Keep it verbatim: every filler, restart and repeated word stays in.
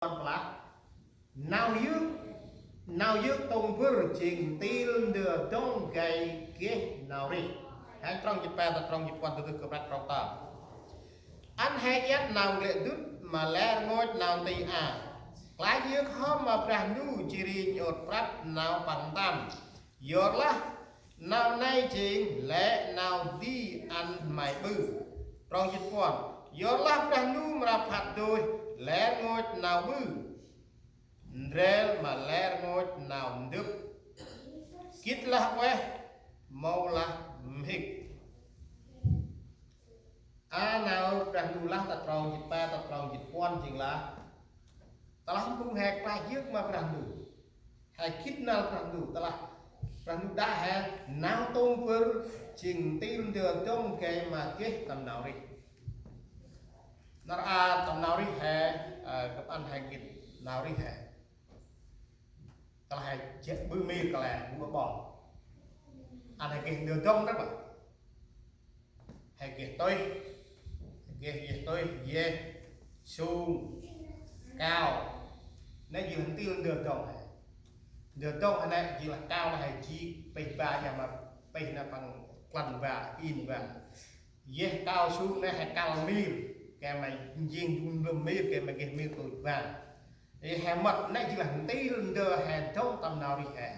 puăn plah. Nau yơk, nau yơk tông bâr jêng ntil ndơ dŏng gay geh nau rêh. Hên trong jât pe tât trong jât puăn, tơdơi kơp răk trong ta. Ăn he iăt nau n'glĕ dŭt ma lĕ rngôch nau nti a. Klach yơk hŏm ma Brah Ndu jêh ri nhŭp prăp nau Păng ntăm. Yorlah nau nây jêng lĕ nau di ăn may ƀư. Trong jât puăn. Yorlah Brah Ndu mra phat dôih lĕ rngôch nau ƀư, ndrel ma lĕ rngôch nau ndŭp, gĭt lah ueh, mâu lah mhĭk. A nau Brah Ndu lah ta trong jât pe, ta trong jât puăn jêng lah, tơlah phung he klach yơk ma Brah Ndu, he gĭt năl Brah Ndu, tơlah Brah Ndu đă he nau tông bâr jêng ntil ndơ dŏng gay ma geh tâm nau rêh. Nar a tâm nau rêh he, ơ, gâp ăn he gĭt nau rêh he. Tơlah he jêh ƀư mir kăl e, ƀư ƀon, ăn he geh ndơ dŏng rơh bă. He geh tôih, he geh yeh tôih, yeh, sung, kao. Nê jêng lah ntil ndơ dŏng he. Ndơ dŏng he nê jêng lah kao lah he ji pêh ba, ya ma pêh na păng klăn ba, in ba. Yeh, kao, sung nê he kăl mir, gay ma njêng du mlâm mir, gay ma geh mir tôch ba. Ê, he mât nê jêng lah ntil ndơ he dŏng tâm nau rêh he.